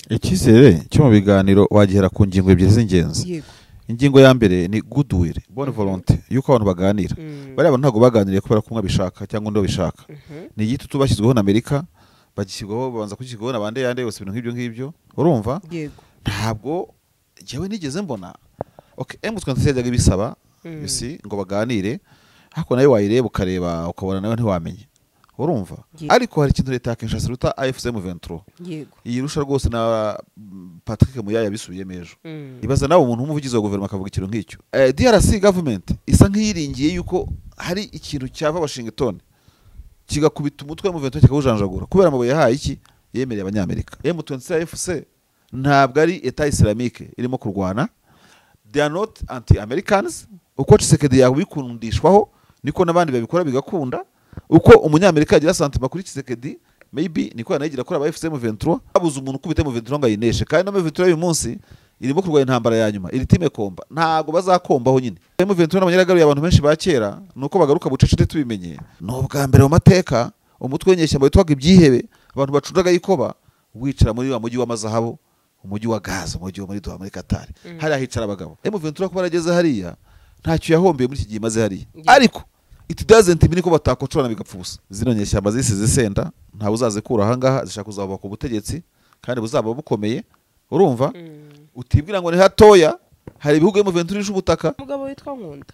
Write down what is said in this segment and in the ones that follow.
Icyizere cyo mu biganiro wagihera ku ngingo ebyiri z'ingenzi. Yego. Ingingo ya mbere ni goodwill, bonne volonté, yuko abantu baganira. Bariya bantu ntabwo baganiriye kubera ko umwe abishaka cyangwa undi abishaka. Ni igitutu bashyizweho na Amerika, bagishyirwaho, babanza kugishyirwaho na bande yande yose, ibintu nk'ibyo ngibyo, urumva? Yego. Ntabwo njyewe nigeze mbona, okay, M23 yajyaga ibisaba, you see, ngo baganire, ariko nayo wayireba ukareba ukabona nawe ntiwamenye, urumva? Yego. Ariko hari ikintu leta ya Kinshasa iruta AFC M23. Yego. Iyi rusha rwose na Patrick Muyaya yabisubiyemo ejo. Ibaza nawe umuntu w'umuvugizi wa guverinoma akavuga ikintu nk'icyo. DRC government isa nk'iyiringiye yuko hari ikintu cyava Washington kigakubita umutwe wa M23 kikawujanjagura, kubera amabuye yahaye iki yemereye abanyamerika. M23 AFC ntabwo ari Etat Islamique irimo kurwana, they are not anti Americans. Uko Tshisekedi yabikundishwaho niko n'abandi babikora bigakunda. Uko umunyamerika yagira sentiment kuri Tshisekedi, maybe niko yanayigira kuri aba AFC M23. Babuze umuntu ukubita M23 ngo ayineshe, kandi na M23 uyu munsi irimo kurwanya intambara ya nyuma iri time komba, ntago bazakombaho nyine. M23 n'abanyaragaruye abantu benshi ba kera nuko bagaruka bucece tubimenye. Ni ubwa mbere mu mateka umutwe w'inyeshyamba witwaga ibyihebe, abantu bacundaga yikoba, wicara muri wa mujyi w'amazahabu, umujyi wa Gaza, umujyi wo muri Doha muri Qatar, hariya hicara abagabo. M23 kuba yarageze hariya ntacyo yahombeye muri iki gihe imaze hariya, ariko it doesn't mean ko batakocorana bigapfa ubusa. Zino nyeshyamba zisize senda ntawe uzazikura ahangaha, zishaka kuzabubaka ubutegetsi kandi buzaba bukomeye, urumva? Utibwira ngo ni hatoya, hari ibihugu M23 irusha ubutaka. Umugabo witwa Nkunda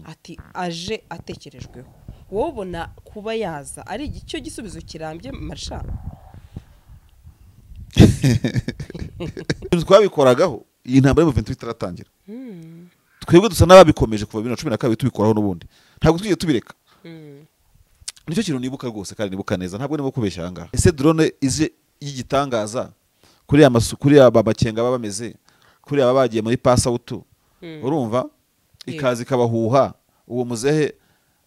ati aje atekerejweho, wowe ubona kuba yaza ari icyo gisubizo kirambye marsha? Twabikoragaho iyi ntambara M23 itaratangira. Twebwe dusa n'ababikomeje kuva 2012 tubikoraho n'ubundi, ntabwo twigeze tubireka. Nicyo kintu nibuka rwose kandi nibuka neza, ntabwo ndimo kubeshya ahangaha. Ese drone ije y'igitangaza kuri ya masu, kuri aba bakenga baba bameze, kuri aba bagiye muri pass out, urumva? Ikaza ikabahuha uwo muzehe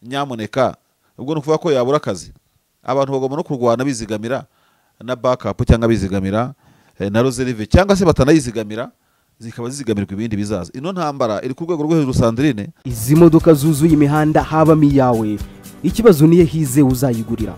nyamuneka, ubwo ni ukuvuga ko yabura akazi. Abantu bagomba no kurwana bizigamira na backup cyangwa bizigamira na reserve, cyangwa se batanayizigamira zikaba zizigamirwa ibindi bizaza. Ino ntambara iri ku rwego rwo hejuru, Sandrine. Izi modoka zuzuye imihanda habamo iyawe, ikibazo niyo hize uzayigurira.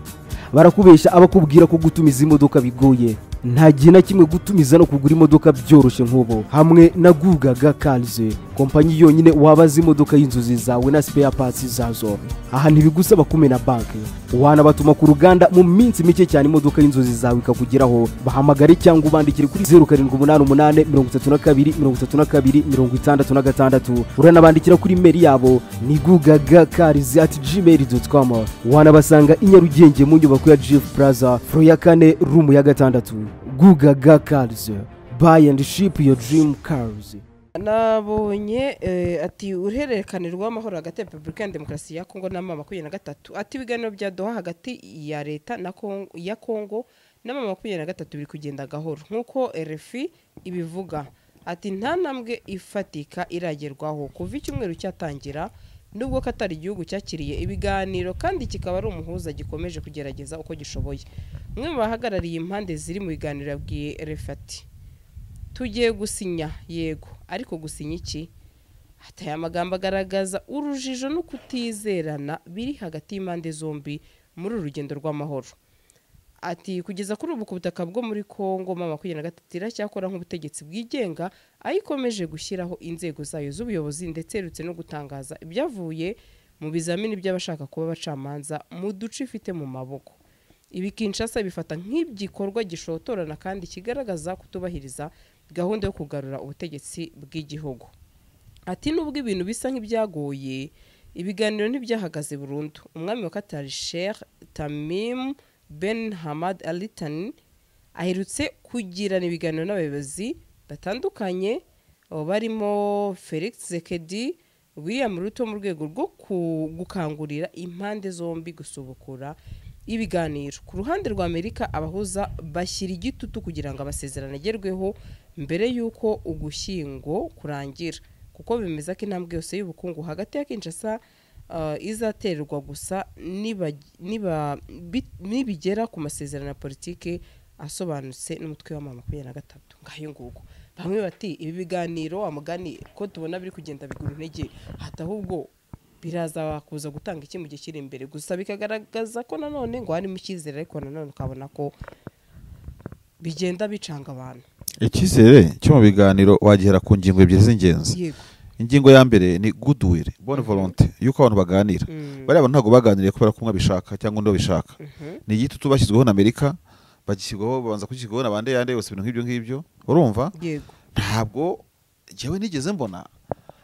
Barakubesha abakubwira ko gutumiza imodoka bigoye. Nta gihe na kimwe gutumiza no kugura imodoka byoroshye nk'ubu hamwe na Gugaga Cars, kompanyi yonyine wabaza imodoka y'inzozi zawe na spare parts zazo. Aha ntibigusaba kumena banki, wanabatuma ku ruganda mu minsi mike cyane imodoka y'inzozi zawe ikakugeraho. Bahamagare cyangwa ubandikire kuri 0788 32 32 66. Uranabandikira kuri email yabo ni gugagacars@gmail.com. Wanabasanga i Nyarugenge mu nyubako ya GF Plaza, floor ya 4, room ya 6. Gugaga Cars, buy and ship your dream cars. Nabonye ati uruhererekane rw'amahoro hagati ya Repubulika ya Demokarasi ya Kongo na M23, ati ibiganiro bya Doha hagati ya leta na Kongo, ya Kongo na M23 biri kugenda gahoro nkuko RFI ibivuga. Ati nta ntambwe ifatika iragerwaho kuva icyumweru cyatangira, nubwo Qatar igihugu cyakiriye ibiganiro kandi kikaba ari umuhuza gikomeje kugerageza uko gishoboye. Umwe mu bahagarariye impande ziri mu biganiro yabwiye RFI ati tugiye gusinya, yego, ariko gusinya iki? Ati aya magambo agaragaza urujijo no kutizerana biri hagati y'impande zombi muri uru rugendo rw'amahoro. Ati kugeza kuri ubu ku butaka bwo muri Kongo M23 iracyakora nk'ubutegetsi bwigenga, aho ikomeje gushyiraho inzego zayo z'ubuyobozi ndetse iherutse no gutangaza ibyavuye mu bizamini by'abashaka kuba abacamanza mu duce ifite mu maboko. Ibi Kinshasa bifata nk'igikorwa gishotorana kandi kigaragaza kutubahiriza gahunda yo kugarura ubutegetsi bw'igihugu. Ati nubwo ibintu bisa nk'ibyagoye, ibiganiro ntibyahagaze burundu. Umwami wa Qatar Sheikh Tamim Ben Hamad Al Thani aherutse kugirana ibiganiro n'abayobozi batandukanye barimo Felix Tshisekedi, William Ruto mu rwego rwo gukangurira impande zombi gusubukura ibiganiro. Ku ruhande rwa Amerika, abahuza bashyira igitutu kugira ngo amasezerano agerweho mbere y'uko ugushyingo kurangira, kuko bemeza ko intambwe yose y'ubukungu hagati ya Kinshasa izaterwa gusa nibigera ku masezerano ya politike asobanutse n'umutwe wa M23. Ngayo nguko bamwe bati ibi biganiro amugani ko tubona biri kugenda bigura intege, hata ahubwo biraza kuza gutanga iki mu gihe kiri imbere. Gusa bikagaragaza ko nanone ngo harimo icyizere, ariko nanone ukabona ko bigenda bicanga abantu. Icyizere cyo mu biganiro wagihera ku ngingo ebyiri z'ingenzi. Yego. Ingingo ya mbere ni goodwill, bonne volonté, yuko abantu baganira. Bariya bantu ntabwo baganiriye kubera ko umwe abishaka cyangwa undi abishaka. Ni igitutu bashyizweho na Amerika, bagishyirwaho, babanza kugishyirwaho na bande yande yose, ibintu nk'ibyo ngibyo, urumva? Yego. Ntabwo njyewe nigeze mbona,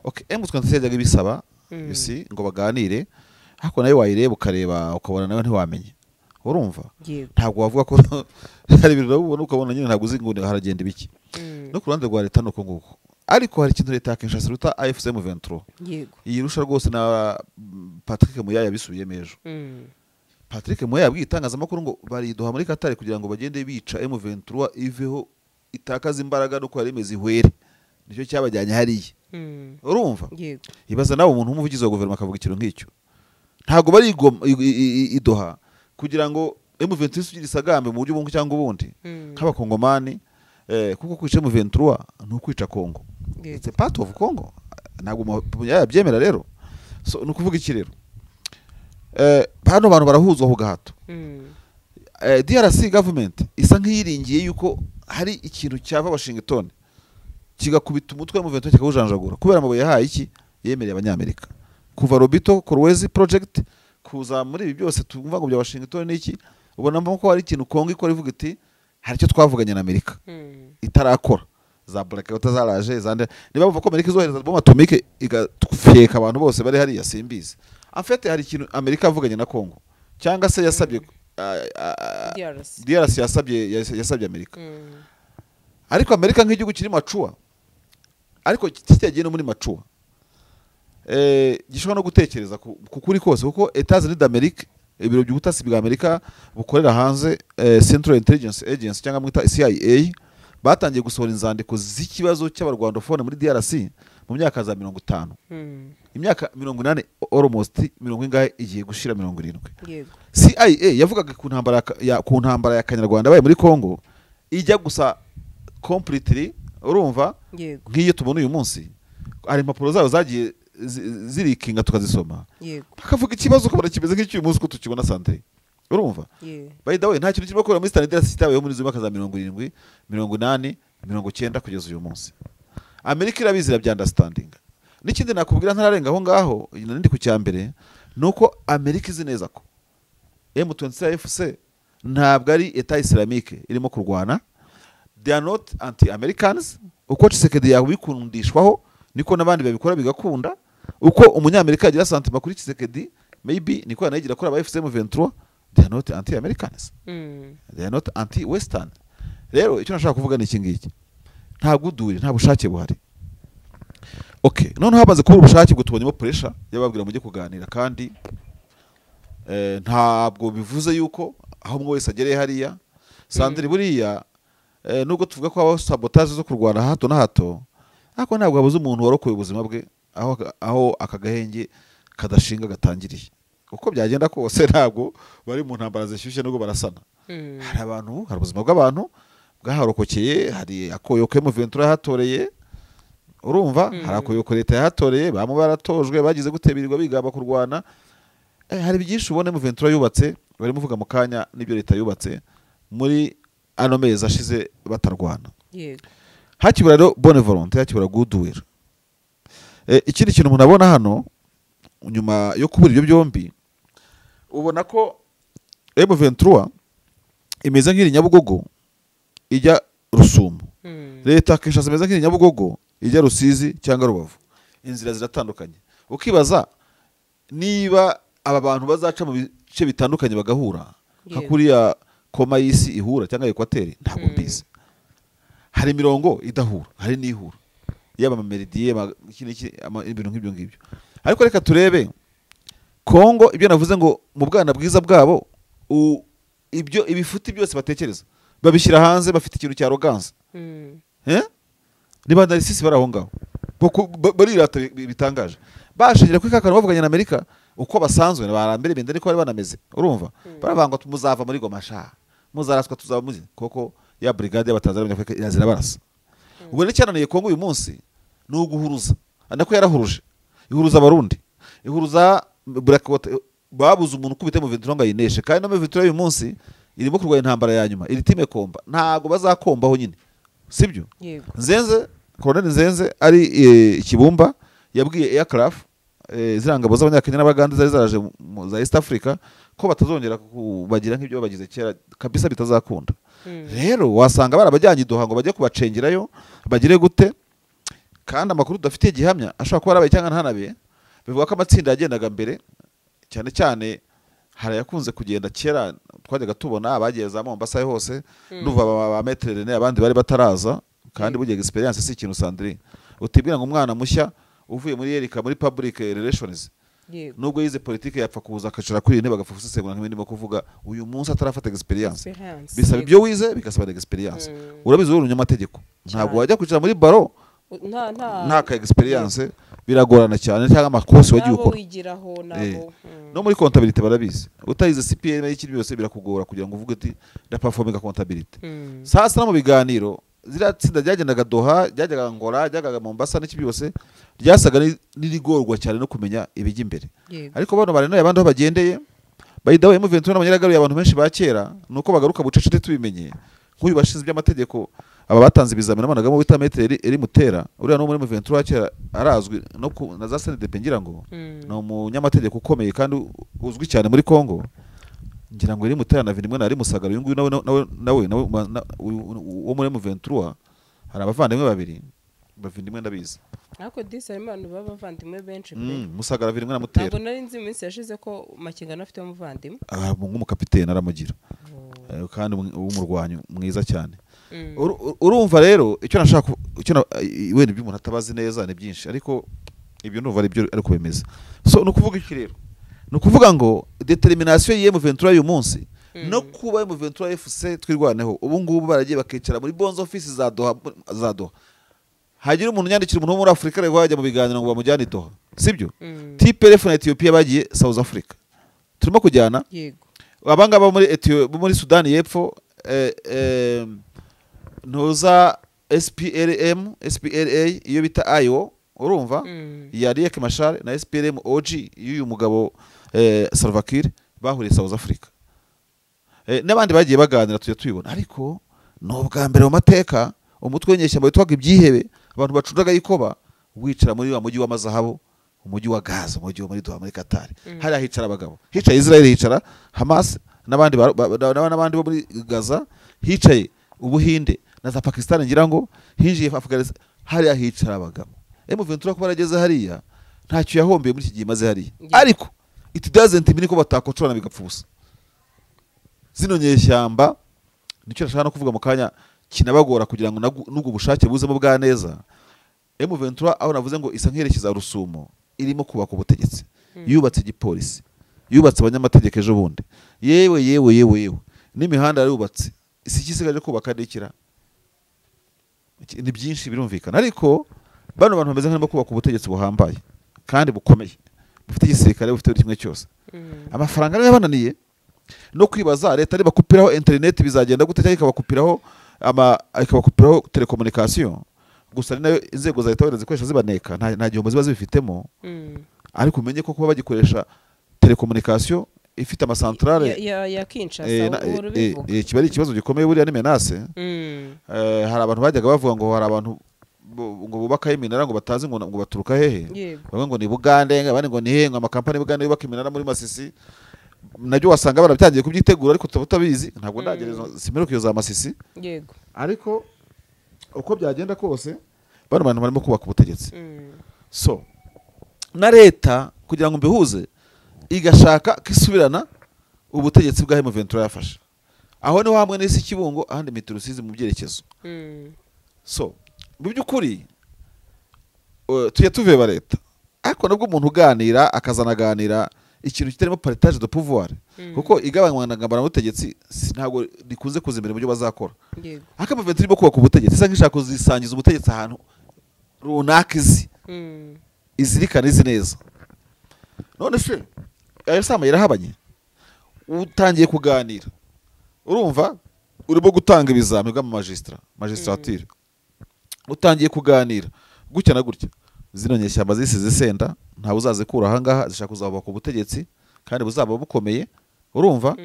okay, M23 yajyaga ibisaba, you see, ngo baganire, ariko nayo wayireba ukareba ukabona nayo ntiwamenye, urumva? Yego. Ntabwo wavuga ko hari ibintu ubona ukabona nyine ntabwo uzi ngo haragenda ibiki. No ku ruhande rwa leta nuko nguko, ariko hari ikintu leta ya Kinshasa iruta AFC M23. Yego. Iyi rusha rwose na Patrick Muyaya yabisubiyemo ejo. Patrick Muyaya yabwiye itangazamakuru ngo bariduha muri Qatar kugira ngo bagende bica M23 iveho, itakaza imbaraga nuko yari imeze ihwere, nicyo cyabajyanye hariya. Urumva? Yego. Ibaza nawe umuntu w'umuvugizi wa guverinoma akavuga ikintu nk'icyo. Ntabwo bari idoha kugira ngo M23 isugire isagambe mu buryo bumwe cyangwa ubundi nk'abakongomani, kuko kwica M23 ni ukwica Congo. It's a part of Congo, ntabwo yabyemera rero. So ni ukuvuga iki rero, hano bantu barahuzwa ku gahato. DRC government isa nk'iyiringiye yuko hari ikintu cyava Washington kigakubita umutwe wa M23 kikawujanjagura, kubera amabuye yahaye iki yemereye abanyamerika kuva Lobito Kolwezi project kuza muri ibi byose tumva ngo bya Washington n'iki, ubonamo ko hari ikintu Kongo ikora ivuga iti hari icyo twavuganye na Amerika itarakora, za blackout zaraje zande, niba bavuga ko Amerika izohereza bombe atomique igatweka abantu bose bari hariya, simbizi. En fait hari ikintu Amerika yavuganye na Kongo cyangwa se yasabye DRC. DRC yasabye Amerika. Ariko Amerika nk'igihugu kiri macuwa, ariko kitagiye no muri macuwa, gishobora no gutekereza ku kuri kose, kuko États-Unis d'Amérique, ibiro by'ubutasi bwa Amerika bukorera hanze, Central Intelligence Agency cyangwa mwita CIA, batangiye gusohora inzandiko z'ikibazo cy'abarwandofone muri DRC mu myaka za 50. Imyaka 80 almost mirongo ingahe igiye gushira 70. Yego. CIA yavugaga ku ntambara ku ntambara ya Kanyarwanda baye muri Congo ijya gusa completely, urumva? Yego. Nk'iyo tubona uyu munsi hari impapuro zayo zagiye zirikinga tukazisoma. Yego. Bakavuga ikibazo ukabona kimeze nk'icyo uyu munsi ko tukibona santé, urumva? Yego. By the way, nta kintu kirimo kubera muri Standard kitabayeho muri izo myaka za 70, 80, 90 kugeza uyu munsi. Amerika irabizi, irabya understanding. N'ikindi nakubwira ntararenga aho ngaho, nandi ku cyambere, nuko Amerika izi neza ko M23 AFC ntabwo ari Etat Islamique irimo kurwana. They are not anti-Americans. Uko Tshisekedi yabikundishwaho niko n'abandi babikora bigakunda. Uko umunyamerika agira sentiment kuri Tshisekedi, maybe niko yanayigira kuri aba AFC M23. They are not anti-Americans. They are not anti-Western. Rero icyo nashaka kuvuga ni iki ngiki, nta goodwill, nta bushake buhari. Okay, noneho hamaze kuba ubushake bwo tubonyemo pressure yababwira mujye kuganira, kandi ntabwo bivuze yuko aho umwe wese agereye hariya Sandri buriya, nubwo tuvuga ko habaho sabotage zo kurwana hato na hato, ariko ntabwo habuze umuntu warokoye ubuzima bwe aho aka gahenge kadashinga gatangiriye. Uko byagenda kose ntabwo bari mu ntambara zishyushye nubwo barasana. Hari abantu, hari ubuzima bw'abantu bwaharokokeye, hari akoyoko M23 yahatoreye, urumva? Hari akoyoko leta yahatoreye, bamwe baratojwe bagize gutebirirwa bigamba kurwana. Hari byinshi ubona M23 yubatse, barimo vuga mu kanya n'ibyo leta yubatse muri ano mezi ashize batarwana. Yego. Hakibura rero bonne volonté, hakibura goodwill. Ikindi kintu umuntu abona hano nyuma yo kubura ibyo byombi, ubona ko M23 imeze nk'iri Nyabugogo ijya Rusumo. Leta Kinshasa imeze nk'iri Nyabugogo ijya Rusizi cyangwa Rubavu. Inzira ziratandukanye. Ukibaza niba aba bantu bazaca mu bice bitandukanye bagahura, nka kuriya koma y'isi ihura cyangwa ekwateri, ntabwo mbizi. Hari imirongo idahura, hari n'ihura, yaba amameridie, ibintu nk'ibyo ngibyo. Ariko reka turebe Kongo, ibyo navuze ngo mu bwana bwiza bwabo, ibyo ibifuti byose batekereza babishyira hanze, bafite ikintu cya arrogance. Niba Narcisse bari aho ngaho barirata bitangaje, bashingira kuri kakano bavuganye na Amerika uko basanzwe barambere bende niko bari banameze, urumva? Baravanga muzava muri Goma sha, muzaraswa tuzaba muzi, koko ya brigade y'abatanzania y'Abanyafurika irazira barasa. Ubwo rero cyananiye Kongo uyu munsi ni uguhuruza, nako yarahuruje, ihuruza abarundi, ihuruza Blackwater, babuze umuntu ukubita M23 ngo ayineshe. Kandi na M23 uyu munsi irimo kurwanya intambara ya nyuma, iri time komba, ntago bazakombaho nyine. Sibyo? Yego. Nzenze, Colonel Nzenze ari Kibumba yabwiye aircraft ziriya ngabo z'abanyakenya n'Abagande zari zaraje za East Africa ko batazongera kubagira nk'ibyo babagize kera kabisa, bitazakunda. Rero wasanga barabajyanye i Doha ngo bajye kubacengerayo bagire gute, kandi amakuru tudafitiye gihamya ashobora kuba yarabaye cyangwa ntanabe. Bivuga ko amatsinda yagendaga mbere cyane cyane hari ayakunze kugenda kera twajyaga tubona abagiye za Mombasa hose, nuva ba Maître René abandi bari bataraza. Kandi burya experience si ikintu, Sandrine, utibwira ngo umwana mushya uvuye muri Yerika muri public relations, nubwo yize politike, yapfa kuza akicara kuri iyi ntebe agapfa gusesengura nk'ibindi ndimo kuvuga uyu munsi atarafata experience. Experience. Bisaba ibyo wize, bigasaba na experience. Urabizi uri umunyamategeko, ntabwo wajya kwicara muri baro Nta nta nta ka experience, biragorana cyane, cyangwa amakosi wagiye nabo ukora. Wigiraho nabo. No muri comptabilité barabizi, utayize CPA n'ikindi byose birakugora kugira ngo uvuge uti ndaperforminga comptabilité. Sasa no mu biganiro ziriya tsinda ryagendaga Doha, ryajyaga Angola, ryajyaga Mombasa n'iki byose, ryasaga n'irigorwa cyane no kumenya ibijya imbere. Ariko bano barenoye abandi aho bagendeye, by the way, M23 n'abanyaragaruye abantu benshi ba kera nuko bagaruka bucece tubimenye. Nk'uyu bashinzwe iby'amategeko, aba batanze ibizamini nabanagamo wita Maître Eri Mutera, uriya no muri M23 wa kera arazwi no na za CNDP, ngira ngo ni umunyamategeko ukomeye kandi uzwi cyane muri Congo. Ngira ngo Eri Mutera na Vinimwe na Ari Musagara, uyu nguyu nawe uyu wo muri M23, hari abavandimwe babiri bavindimwe ndabizi. Ariko disi harimo abantu b'abavandimwe benshi pe. Musagara, Vinimwe na Mutera. Ntabwo nari nzi mu minsi yashize ko Makingana afite umuvandimwe. Ah, nk'umukapiteni aramugira. Kandi w'umurwanyi mwiza cyane. Urumva rero icyo nashaka icyo wenda ibyo umuntu atabazi neza ni byinshi, ariko ibyo ndumva ari byo ariko bimeze. So ni ukuvuga iki rero? Ni ukuvuga ngo determination ya M23 y'uyu munsi no kuba M23 FC Twirwaneho ubu ngubu baragiye bakicara muri bonds office za Doha, za Doha, hagira umuntu unyandikira, umuntu wo muri Afurika rero wajya mu biganiro ngo bamujyane i Doha, sibyo? TPLF na Ethiopia bagiye South Africa, turimo kujyana. Yego. Abangaba bo muri bo muri Sudani y'Epfo, ntuza SPLM SPLA iyo bita IO, urumva, ya Riek Machar na SPLM OG y'uyu mugabo Salva Kiir bahuriye South Africa. N'abandi bagiye baganira tujya tubibona, ariko ni ubwa mbere mu mateka umutwe w'inyeshyamba witwaga ibyihebe, abantu bacuraga ikoba, wicara muri wa mujyi w'amazahabu, umujyi wa Gaza, umujyi wo muri Doha muri Qatar. Hariya hicara abagabo, hicaye Israel, hicara Hamas n'abandi n'abandi bo muri Gaza, hicaye Ubuhinde na za Pakistan, ngira ngo hinjiye Afghanistan. Hariya hicara abagabo. M23 kuba yarageze hariya ntacyo yahombeye muri iki gihe imaze hariya, ariko it doesn't mean ko batakocorana bigapfa ubusa. Zino nyeshyamba, nicyo nashaka no kuvuga mu kanya kinabagora kugira ngo n'ubwo bushake buzemo bwa neza. M23 aho navuze ngo isa nk'erekeza Rusumo, irimo kubaka ubutegetsi, yubatse igipolisi, yubatse abanyamategeko ejo bundi, yewe yewe yewe yewe n'imihanda yarubatse, isi ikisigaje kubaka n'ikira ni byinshi birumvikana. Ariko bano bantu bameze nk'abarimo kubaka ubutegetsi buhambaye kandi bukomeye, bufite igisirikare, bufite buri kimwe cyose. Amafaranga rero yabananiye no kwibaza leta nibakupiraho internet bizagenda gute, cyangwa ikabakupiraho ama ikabakupiraho telecommunication gusa, ari nayo inzego za leta wenda zikoresha zibaneka, nta gihombo ziba zibifitemo. Ariko umenye ko kuba bagikoresha telecommunication ifite amasantrale ya Kinshasa, uhora ubivuga. Kiba ari ikibazo gikomeye, buriya ni menace. Hari abantu bajyaga bavuga ngo hari abantu ngo bubakaho iminara ngo batazi ngo baturuka hehe, bamwe ngo ni Bugande, abandi ngo ni hehe, ngo amakampani Bugande yubaka iminara muri Masisi. Nabyo wasanga barabitangiye kubyitegura ariko tuba tutabizi. Ntabwo ndagereza, simeruka iyo za Masisi. Ariko uko byagenda kose bano bantu barimo kubaka ubutegetsi. So na leta kugira ngo mbihuze igashaka ko isubirana ubutegetsi bwa M23 yafashe, aho niho hamwe n'isi Kibungo, ahandi metero Rusizi mu byerekezo. So mu by'ukuri tujya tuveba leta, ariko nabwo umuntu uganira akazanaganira ikintu kitarimo partage de pouvoir, kuko igabanywa butegetsi ntabwo rikunze kuza imbere mu byo bazakora. Ariko M23 irimo kubaka ubutegetsi isa nk'ishaka kuzisangiza ubutegetsi ahantu runaka izi izirikana izi neza. None se ayo sama yarahabanye, utangiye kuganira, urumva urimo gutanga ibizami bw'ama magistrature, utangiye kuganira gutya na gutya, zino nyeshyamba zisize senda ntawe uzazikura ahangaha, zishaka kuzabaka ubutegetsi kandi buzaba bukomeye, urumva.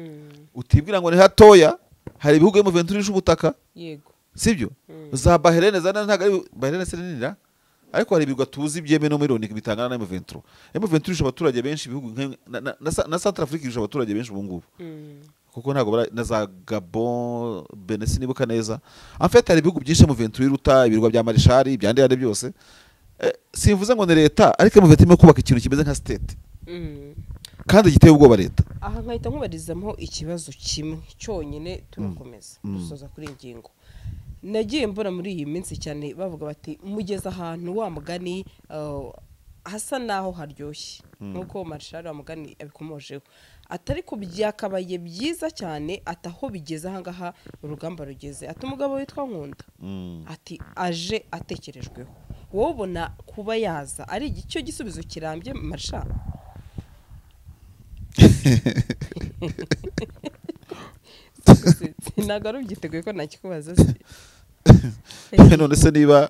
Utibwira ngo ni hatoya, hari ibihugu M23 irusha ubutaka. Sibyo? Za Bahrain za ntago ari Bahrain se ninira, ariko hari ibirwa tuzi byemewe no muri Loni bitangana na M23. M23 irusha abaturage benshi ibihugu na Centrafrique irusha abaturage benshi ubu ngubu. Kuko ntago na za Gabon, Benin sinibuka neza. En fait hari ibihugu byinshi M23 iruta, ibirwa bya Marshall, byande yande byose. Simvuze ngo ni leta, ariko M23 irimo kubaka ikintu kimeze nka state. Kandi giteye ubwoba leta. Aha nkahita nkubarizamo ikibazo kimwe cyonyine turakomeza dusoza kuri ingingo. Nagiye mbona muri iyi minsi cyane bavuga bati mugeze ahantu wa mugani hasa naho haryoshye nkuko Marshal wa mugani abikomojeho, atari ko byakabaye byiza cyane ataho bigeze aha ngaha urugamba rugeze, ati umugabo witwa Nkunda ati aje atekerejweho, wowe ubona kuba yaza ari icyo gisubizo kirambye Marshal? Ntabwo ari ubyiteguye ko nakikubaza se. None se niba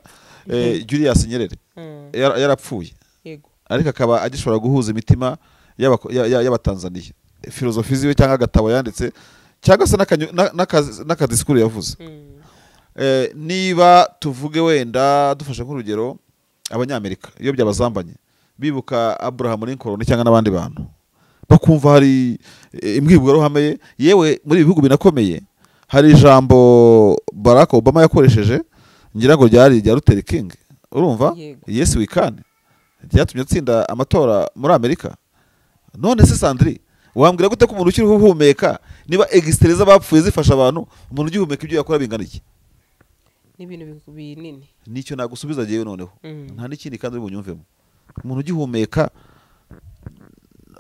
Julius Nyerere yarapfuye, yego, ariko akaba agishobora guhuza imitima y'Abatanzaniya, filozofi ziwe cyangwa agatabo yanditse cyangwa se n'akadisikuru yavuze, niba tuvuge wenda dufashe nk'urugero Abanyamerika iyo byabazambanye bibuka Abraham Lincoln cyangwa n'abandi bantu bakumva hari imbwirwaruhame ye, yewe muri ibihugu binakomeye hari ijambo Barack Obama yakoresheje ngira ngo ryari rya Luther King, urumva, yes we can, ryatumye atsinda amatora muri Amerika. None se Sandri, wambwira gute ko umuntu ukiri uhumeka niba extereza bapfuye zifasha abantu, umuntu ugihumeka ibyo yakora bingana iki? Ni ibintu binini. Nicyo nagusubiza jewe noneho. Nta n'ikindi kandi uri bunyumvemo. Umuntu ugihumeka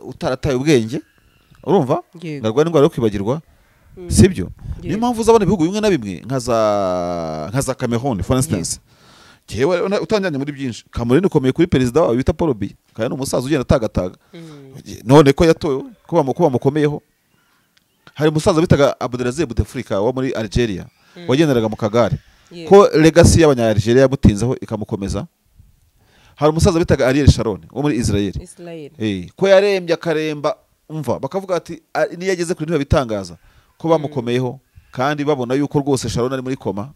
utarataye ubwenge, urumva, ngarwa n'indwara yo kwibagirwa, sibyo? Niyo mpamvu uzabona ibihugu bimwe na bimwe nka za Cameroon for instance. Jewe utanjanye muri byinshi, Cameroon ikomeye kuri perezida wawe bita Paul Biya, kandi ni umusaza ugenda atagataga. None ko yatowe ko bamukomeyeho. Hari umusaza bitaga Abdelaziz Bouteflika wo muri Algeria wagenderaga mu kagare, ko legacy y'abanya Algeria yamutinzeho ikamukomeza. Hari umusaza bitaga Ariel Sharon wo muri Israel. Ko yarembye akaremba, umva bakavuga ati niyo yageze kuri ntibabitangaza ko bamukomeyeho, kandi babona yuko rwose Sharon ari muri koma.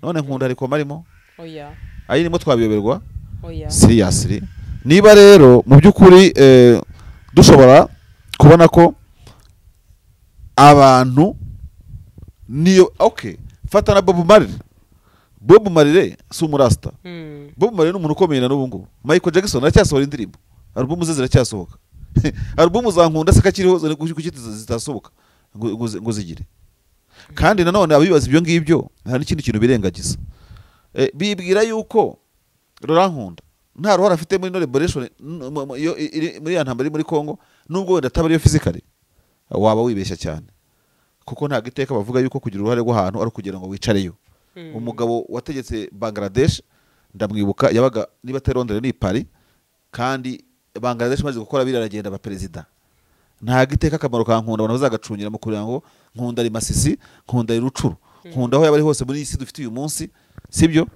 None Nkunda ari koma arimo? Oya. Ayirimo twabiyoberwa? Oya. Seriously. Niba rero mu by'ukuri dushobora kubona ko abantu niyo okay, fata na Bob Marley. Bob Marley si umurasta. Bob Marley ni umuntu ukomeye na n'ubu ngubu. Michael Jackson aracyasohora indirimbo, album ze ziracyasohoka. Album za Nkunda se kakiriho kuki zitasohoka ngo zigire. Kandi nanone abibaza ibyo ngibyo hari n'ikindi kintu birengagiza. Bibwira yuko Laurent Nkunda nta ruhare afite muri no liberation muri ya ntambara muri Congo, nubwo wenda ataba ariyo physically, waba wibeshya cyane. Kuko nta giteka bavuga yuko kugira uruhare rw'ahantu ari kugira ngo wicareyo. Umugabo wategetse Bangladesh ndamwibuka, yabaga niba atari Londres ni Paris, kandi Bangladesh maze gukora biraragenda ba president. Nta giteka akamaro ka Nkunda abantu bazagacungira mu kugira ngo Nkunda ari Masisi, Nkunda ari Rucuru, Nkunda aho yaba ari hose muri iyi si dufite uyu munsi, sibyo?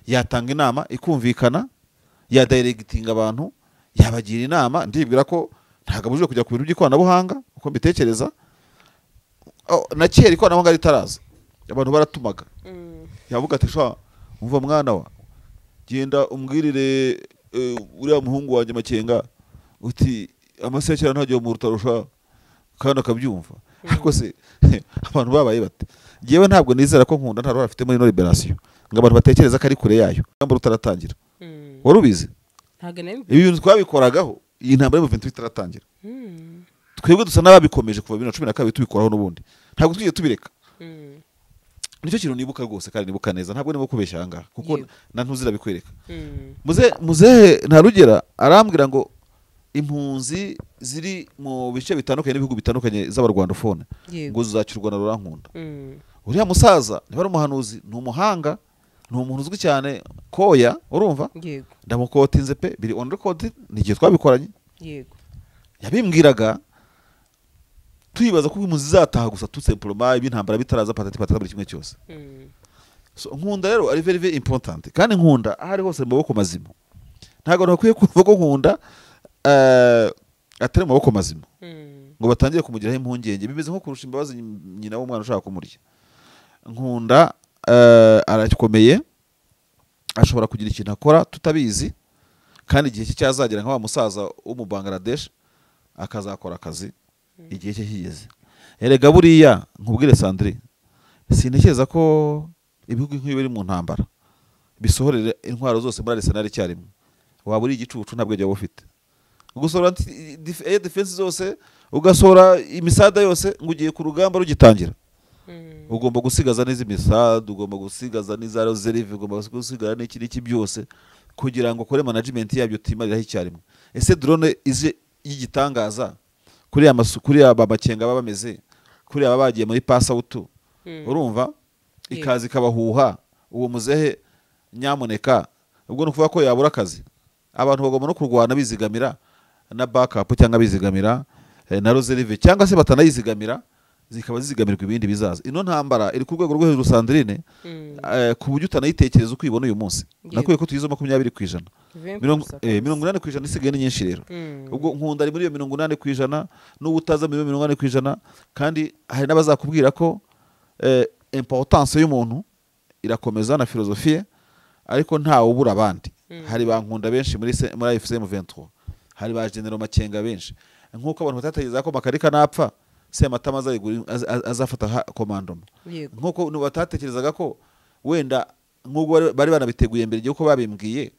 Yatanga inama ikumvikana, ya directinga abantu, yabagira inama. Ndibwira ko ntago abujijwe kujya ku bintu by'ikoranabuhanga uko mbitekereza. Na kera ikoranabuhanga ritaraza abantu baratumaga. Yavuga ati sha umva mwana wa, genda umbwirire uriya muhungu wanjye Makenga uti amasekera ntagiye mu rutarusha, kandi akabyumva. Ariko se abantu babaye bate? Jewe ntabwo nizera ko Nkunda nta ruhare afite muri no liberation, ngo abantu batekereza ko ari kure yayo. Urugamba rutaratangira. Wari ubizi? Ntabwo nari Ibi bintu twabikoragaho iyi ntambara y'M23 itaratangira. Twebwe dusa n'ababikomeje kuva 2012 tubikoraho n'ubundi. Ntabwo twigeze tubireka. Nicyo kintu nibuka rwose kandi nibuka neza, ntabwo ndimo kubeshya aha ngaha kuko na ntuzira bikwereka. Muzehe Ntarugera arambwira ngo impunzi ziri mu bice bitandukanye n'ibihugu bitandukanye z'abarwandofone ngo zizacyurwa na Laurent Nkunda. Uriya musaza niba ari umuhanuzi, ni umuhanga, ni umuntu uzwi cyane koya, urumva? Ndamukotinze pe, biri on record, ni igihe twabikoranye. Yego. Yabimbwiraga tuyibaza ko impunzi zataha gusa tout simplement ibintambara bitaraza patati patata buri kimwe cyose. So Nkunda rero ari very very important, kandi Nkunda aho ari hose mu maboko mazima. Ntabwo nakwiye kuvuga ko Nkunda atari mu maboko mazima ngo batangire kumugiraho impungenge, bimeze nko kurusha imbabazi nyina w'umwana ushaka kumurya. Nkunda Arakomeye, ashobora kugira ikintu akora tutabizi, kandi igihe cye cyazagera nka wa musaza wo mu Bangladesh akazakora akazi igihe cye kigeze. Erega buriya nkubwire Sandrine, sintekereza ko ibihugu nk'ibi biri mu ntambara bisohorere intwaro zose muri arsenal icyarimwe. Waba uri igicucu, nta bwenge waba ufite. Gusohora air defense zose, ugasohora imisada yose ngo ugiye ku rugamba rugitangira, ugomba gusigaza n'izi misada, ugomba gusigaza n'iza reserve, ugomba gusigaza n'iki n'iki byose kugira ngo ukore management yabyo utimariraho icyarimwe. Ese drone ize y'igitangaza kuri masu, kuri aba Makenga baba bameze kuri aba bagiye muri pass out, urumva, ikaza ikabahuha uwo muzehe, nyamuneka, ubwo ni ukuvuga ko yabura akazi. Abantu bagomba no kurwana bizigamira na backup, cyangwa bizigamira na reserve, cyangwa se batanayizigamira zikaba zizigamirwa ibindi bizaza. Ino ntambara iri ku rwego rwo hejuru, Sandrine, ku buryo utanayitekereza uko uyibona uyu munsi. Nakwiye ko tuyizo 20%, 80% isigaye ni nyinshi rero. Ubwo Nkunda ari muri iyo 80% n'ubu utaza muri iyo 80%, kandi hari n'abazakubwira ko importance y'umuntu irakomeza na philosophie, ariko ntawe ubura abandi. Hari ba Nkunda benshi muri AFC M23, hari ba General Makenga benshi. Nk'uko abantu batatekereza ko Makarika napfa Sematama azafata commandement, nk'uko batatekerezaga ko wenda nk'ubwo bari banabiteguye mbere y'uko babimbwiye,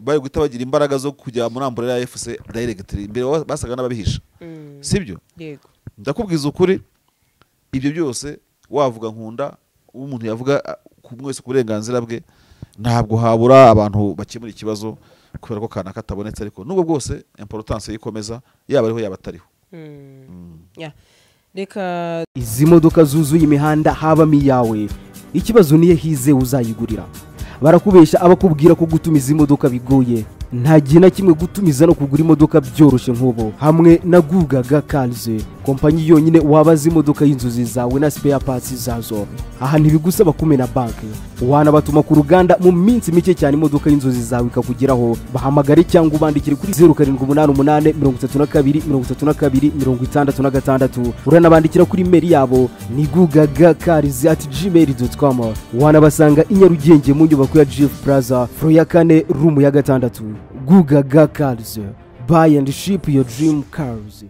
bari guhita bagira imbaraga zo kujya muri umbrella ya AFC directly, mbere basaga n'ababihisha, sibyo? Ndakubwiza ukuri, ibyo byose wavuga Nkunda, umuntu yavuga ku mwese ku burenganzira bwe, ntabwo habura abantu bakemura ikibazo kubera ko kana katabonetse, ariko nubwo bwose importance yikomeza, yaba ariho yaba atariho. Reka izi modoka zuzuye imihanda habamo iyawe, ikibazo niye hize uzayigurira. Barakubesha abakubwira ko gutumiza imodoka bigoye, nta gihe na kimwe gutumiza no kugura imodoka byoroshye nk'ubu hamwe na Gugaga Cars, kompanyi yonyine wabaza imodoka y'inzozi zawe na spare parts zazo. Aha ntibigusaba kumena banki, wanabatuma ku ruganda mu minsi mike cyane imodoka y'inzozi zawe ikakugeraho. Bahamagare cyangwa ubandikire kuri 0788 32 32 66, uranabandikira kuri email yabo ni gugagacars@gmail.com. Wanabasanga i Nyarugenge mu nyubako ya Jeff Plaza, floor ya 4, room ya 6. Gugaga Cars, buy and ship your dream cars.